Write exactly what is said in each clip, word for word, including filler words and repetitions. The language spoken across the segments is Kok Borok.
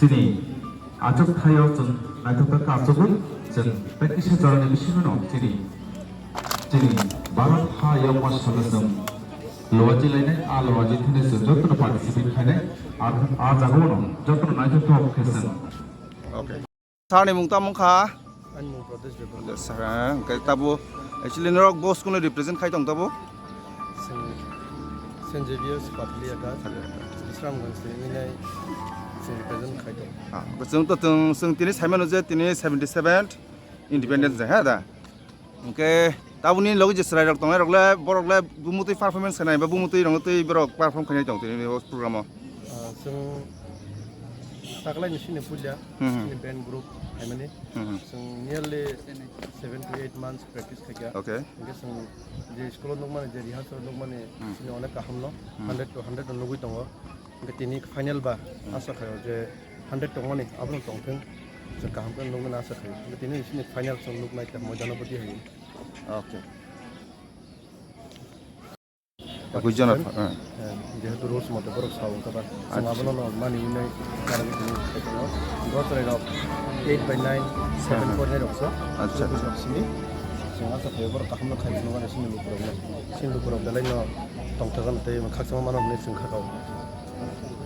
Chini achuk thaio chwng naithok khe achugwi chwng tei kisa jorani bisingo no chini, chini Bharat ha yokma salo chwng loaji lainai, a loaji thani chwng jotono participate khainai, ar a jagao no jotono naithok khe chwng. Okay. Sir ni mung tamo wngkha? Ani mung Pradesh Debbarma. Sir, hwnkhe tabo actually norok bo school ni represent khai tong tabo? Chwng Saint Xavier's Pathaliya Ghat, Pathaliya Ghat. Bisramganj ni nai chwng represent khai tong. Ah, chwng to chwng, chwng tini saimano je tini seventy seventh Independence Day, ha da? Hwnkhe taboni logi je chwrairok tongnai rok le, borok le bumutwi performance khainai ba bumutwi rokno twi borok perform khainai tong tini o program o. Ah, chwng taklai ni sini puila, hmm, hmm, sini band group haimani. Hmm, hmm. Chwng nearly seven to eight months practice khaikha. Okay. Hwnkhe chwng je school o nukmani, je rehearsal o nukmani, hmm, sini onek kaham no, hmm, hundred to hundred no nugwi tongo. Hwnkhe tini final ba, hmm, asa khaio je hundred tongmani, abono tongthwng, chwng kaham khe nuknani asa khaio. Hwnkhe tini sini final chwng nuknai khe moidano bwtwi hai. Okay. Ekoi jona, eh. Eh, jehetu rules mote borok sao wngkha ba. Chwng, acha, abono no mani wngnai karwi tini kaitor no. Bo chwrai rok eight by nine, seven, aha, four nai rok se. Acha, acha. Rok sini. Chwng asa khaio borok kaham no khai phunukmani sini lukurok no. Sini lukurok belai no tongthokgani tei khakchangma mano hinwi chwng kha kao.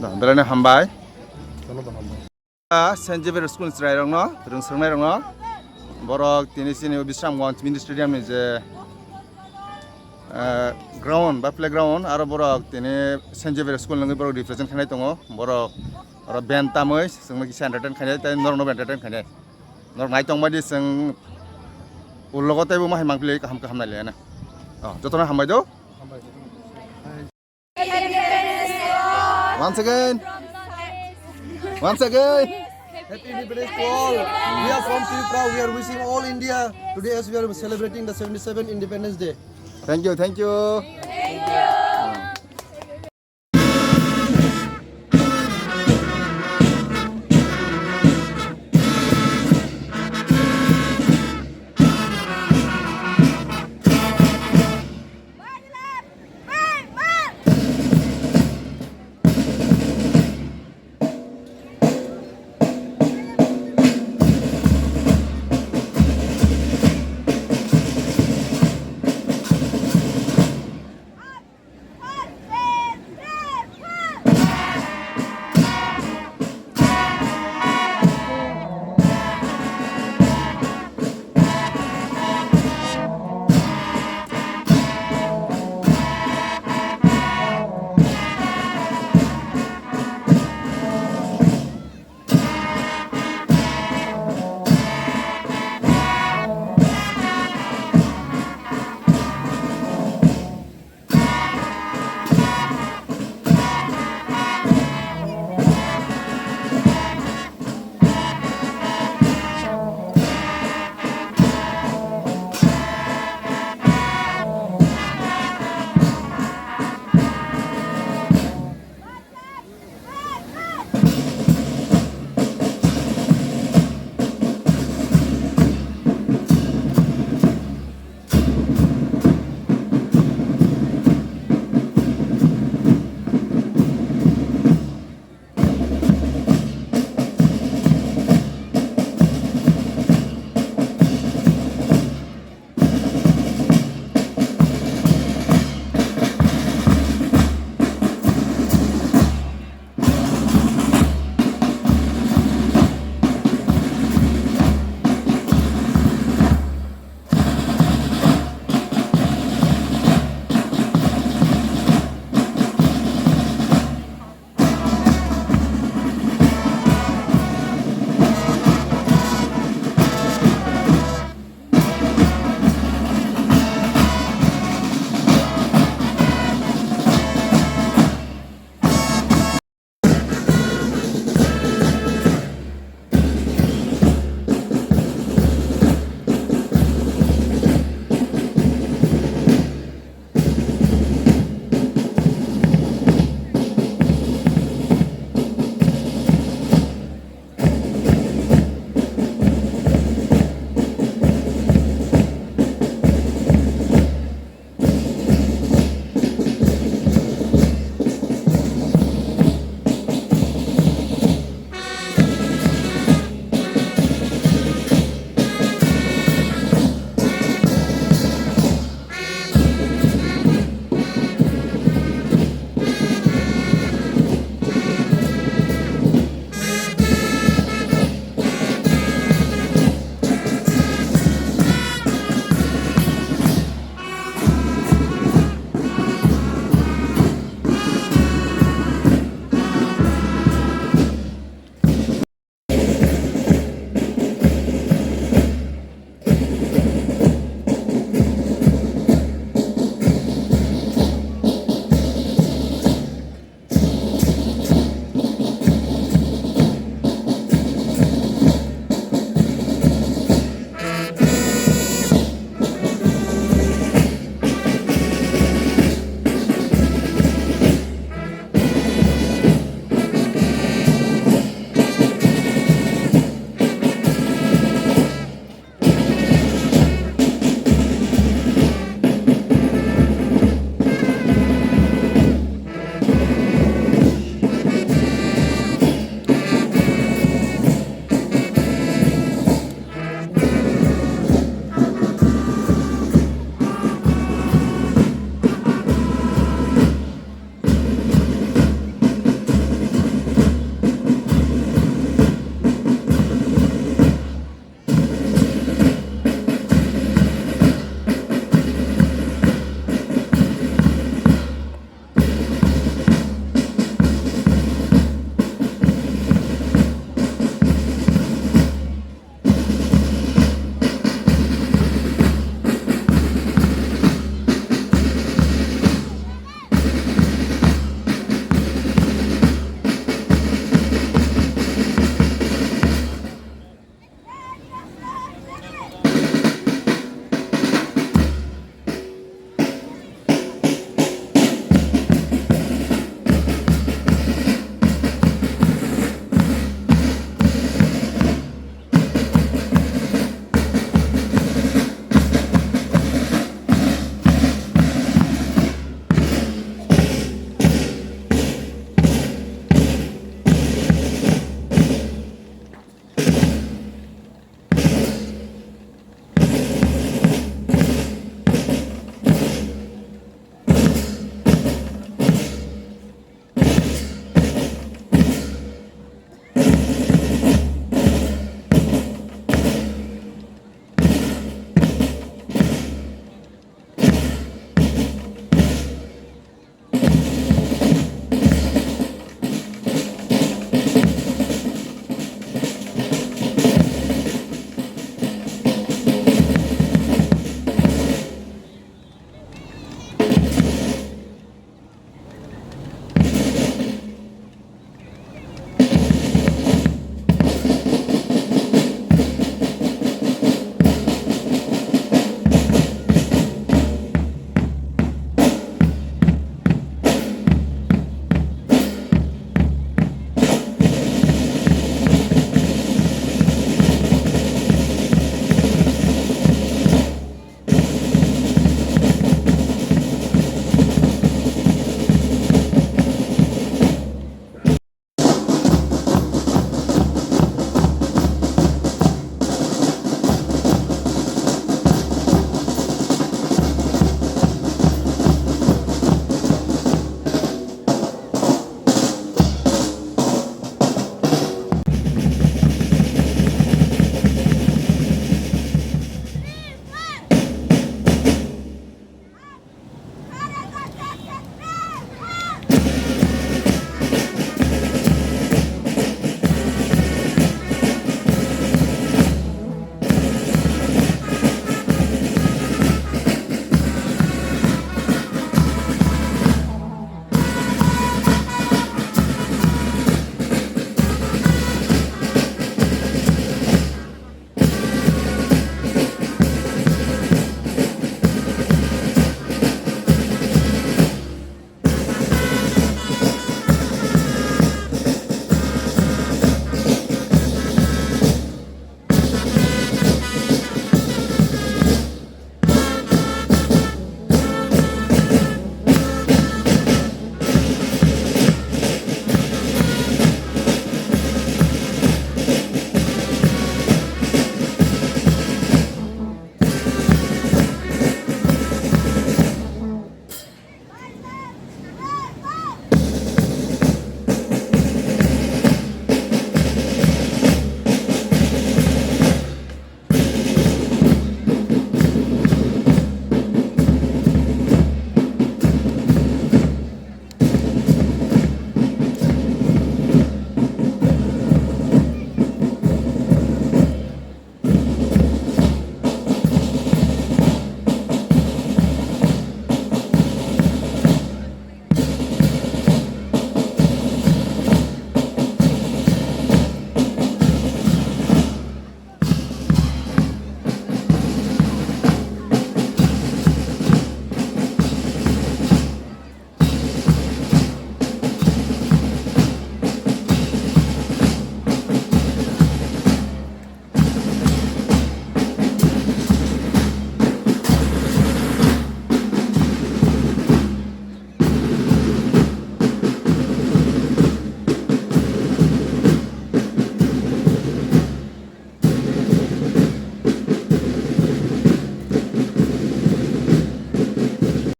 Da, belai no hambai. Jono bo hambai. Ah, Saint Xavier School ni chwrairokno, rwngswngnai rokno, borok tini chini Bisramganj Mini Stadium ni je, eh, ground ba playground, aro borok tini Saint Xavier School nungwi borok represent khainai tongo, borok oro band tamwi chwngno kisa entertain khainai tei norokno entertain khainai, norok naitong baidi chwng ulogo teibo ma hai mangpili kaham kaham nai le na. Oh, jotono hambai do. Once again. Once again. Happy Independence to all. We are from Tripura. We are wishing all India today as we are celebrating the seventy-seventh Independence Day. Thank you, thank you.